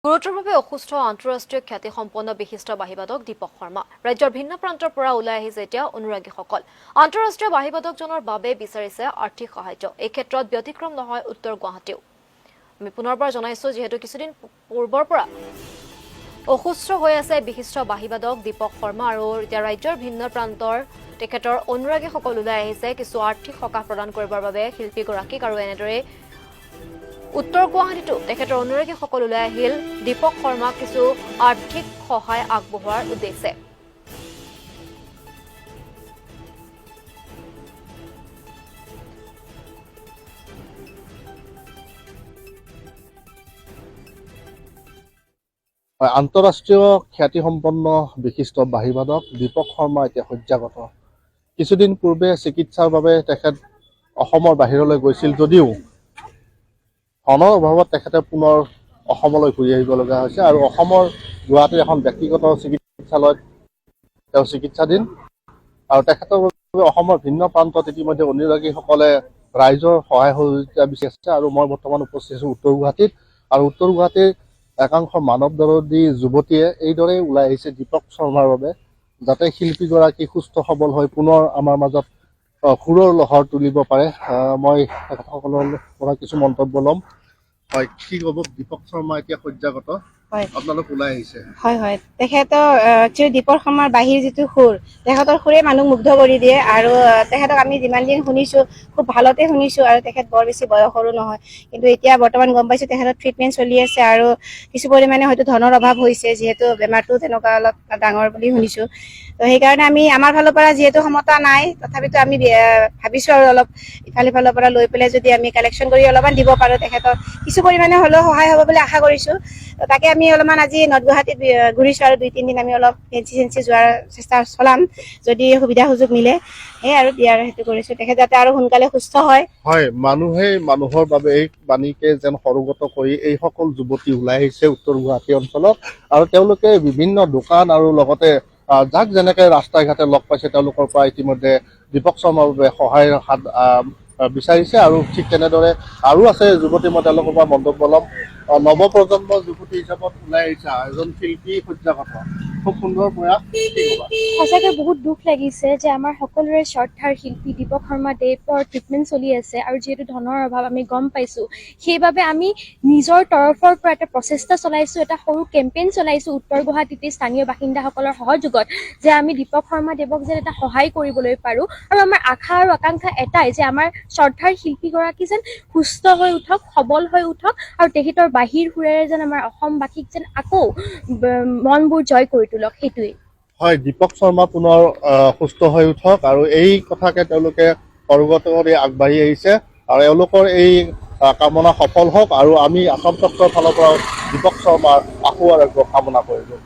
গুৰুতৰভাৱে অসুস্থ আন্তঃৰাষ্ট্ৰীয় খ্যাতিসম্পন্ন বিশিষ্ট বাঁহীবাদক দীপক শৰ্মা। ৰাজ্যৰ ভিন্ন প্ৰান্তৰ পৰা ওলাই আহিছে এতিয়া অনুৰাগীসকল। আন্তঃৰাষ্ট্ৰীয় বাঁহীবাদকজনৰ বাবে বিচাৰিছে আৰ্থিক সাহায্য। এই ক্ষেত্ৰত ব্যতিক্ৰম নহয় উত্তৰ গুৱাহাটীও। আমি পুনৰবাৰ জনাইছো, যিহেতু কিছুদিন পূৰ্বৰ পৰা অসুস্থ হৈ আছে বিশিষ্ট বাঁহীবাদক দীপক শৰ্মা আৰু এতিয়া ৰাজ্যৰ ভিন্ন প্ৰান্তৰ তেখেতৰ অনুৰাগীসকল ওলাই আহিছে কিছু আৰ্থিক সকাহ প্ৰদান কৰিবৰ বাবে শিল্পীগৰাকীক। আৰু এনেদৰে উত্তৰ গুৱাহাটীতো তেখেতৰ অনুৰাগীসকল ওলাই আহিল দীপক শৰ্মাক কিছু আৰ্থিক সহায় আগবঢ়োৱাৰ উদ্দেশ্যে। আন্তঃৰাষ্ট্ৰীয় খ্যাতিসম্পন্ন বিশিষ্ট বাঁহীবাদক দীপক শৰ্মা এতিয়া শয্যাগত। কিছুদিন পূৰ্বে চিকিৎসাৰ বাবে তেখেত অসমৰ বাহিৰলৈ গৈছিল যদিও ধনৰ অভাৱত তেখেতে পুনৰ অসমলৈ ঘূৰি আহিব লগা হৈছে আৰু অসমৰ গুৱাহাটীৰ এখন ব্যক্তিগত চিকিৎসালয়ত তেওঁ চিকিৎসাধীন। আৰু তেখেতৰ বাবে অসমৰ ভিন্ন প্ৰান্তত ইতিমধ্যে অনুৰাগীসকলে ৰাইজৰ সহায় সহযোগিতা বিচাৰিছে। আৰু মই বৰ্তমান উপস্থিত আছোঁ উত্তৰ গুৱাহাটীত আৰু উত্তৰ গুৱাহাটীৰ একাংশ মানৱ দৰদী যুৱতীয়ে এইদৰেই ওলাই আহিছে দীপক শৰ্মাৰ বাবে, যাতে শিল্পীগৰাকী সুস্থ সবল হৈ পুনৰ আমাৰ মাজত সুৰৰ লহৰ তুলিব পাৰে। মই তেখেতসকলৰ পৰা কিছু মন্তব্য ল'ম। হয়, কি ক'ব, দীপক শৰ্মা এতিয়া শয্যাগত, হয়। আপোনালোক ওলাই আহিছে। হয় হয়, তেখেতৰ একচুৱেলি দীপক শৰ্মাৰ বাঁহীৰ যিটো সুৰ, তেখেতৰ সুৰে মানুহ মুগ্ধ কৰি দিয়ে। আৰু তেখেতক আমি যিমান দিন শুনিছো খুব ভালতে শুনিছো আৰু তেখেত বৰ বেছি বয়সৰো নহয়, কিন্তু এতিয়া বৰ্তমান গম পাইছো তেখেতৰ ট্ৰিটমেণ্ট চলি আছে আৰু কিছু পৰিমাণে হয়তো ধনৰ অভাৱ হৈছে, যিহেতু বেমাৰটো তেনেকুৱা অলপ ডাঙৰ বুলি শুনিছো। তো সেইকাৰণে আমি আমাৰ ফালৰ পৰা যিহেতু ক্ষমতা নাই, তথাপিতো আমি ভাবিছো আৰু অলপ ইফাল সিফালৰ পৰা লৈ পেলাই যদি আমি কালেকশ্যন কৰি অলপমান দিব পাৰো, তেখেতৰ কিছু পৰিমাণে হ'লেও সহায় হ'ব বুলি আশা কৰিছো। তো তাকে আমি অলপমান আজি নৰ্থ গুৱাহাটীত ঘূৰিছো আৰু 2-3 দিন আমি অলপ ফেঞ্চি চেঞ্চি যোৱাৰ চেষ্টা চলাম, যদি সুবিধা সুযোগ মিলে। সেয়াই আৰু দিয়াৰ সেইটো কৰিছো, তেখেত যাতে আৰু সোনকালে সুস্থ হয়। হয়, মানুহে মানুহৰ বাবে এই বাণীকে যেন সৰোগত কৰি এইসকল যুৱতী ওলাই আহিছে উত্তৰ গুৱাহাটী অঞ্চলত আৰু তেওঁলোকে বিভিন্ন দোকান আৰু লগতে যাক যেনেকে ৰাস্তাই ঘাটে লগ পাইছে তেওঁলোকৰ পৰা ইতিমধ্যে দীপক শৰ্মাৰ বাবে সহায়ৰ হাত বিচাৰিছে। আৰু ঠিক তেনেদৰে আৰু আছে যুৱতী, মই তেওঁলোকৰ পৰা মন্তব্য ল'ম। নৱপ্ৰজন্ম যুৱতী হিচাপত ওলাই আহিছা, এজন শিল্পী শয্যাগত, খুব সুন্দৰ প্ৰয়াস, কি ক'বা? সঁচাকৈ বহুত দুখ লাগিছে যে আমাৰ সকলোৰে শ্ৰদ্ধাৰ শিল্পী দীপক শৰ্মা দেৱৰ ট্ৰিটমেণ্ট চলি আছে আৰু যিহেতু ধনৰ অভাৱ আমি গম পাইছোঁ, সেইবাবে আমি নিজৰ তৰফৰ পৰা এটা প্ৰচেষ্টা চলাইছোঁ, এটা সৰু কেম্পেইন চলাইছোঁ উত্তৰ গুৱাহাটীতে স্থানীয় বাসিন্দাসকলৰ সহযোগত, যে আমি দীপক শৰ্মা দেৱক যেন এটা সহায় কৰিবলৈ পাৰোঁ। আৰু আমাৰ আশা আৰু আকাংক্ষা এটাই যে আমাৰ শ্ৰদ্ধাৰ শিল্পীগৰাকী যেন সুস্থ হৈ উঠক, সবল হৈ উঠক আৰু তেখেতৰ বাঁহীৰ সুৰেৰে যেন আমাৰ অসমবাসীক যেন আকৌ মনবোৰ জয় কৰি তোলক, সেইটোৱেই। হয়, দীপক শৰ্মা পুনৰ সুস্থ হৈ উঠক আৰু এই কথাকে তেওঁলোকে সৰোগত কৰি আগবাঢ়ি আহিছে আৰু এওঁলোকৰ এই কামনা সফল হওক আৰু আমি আছাম চক্ৰৰ ফালৰ পৰাও দীপক শৰ্মাৰ আশু আৰোগ্য কামনা কৰিলোঁ।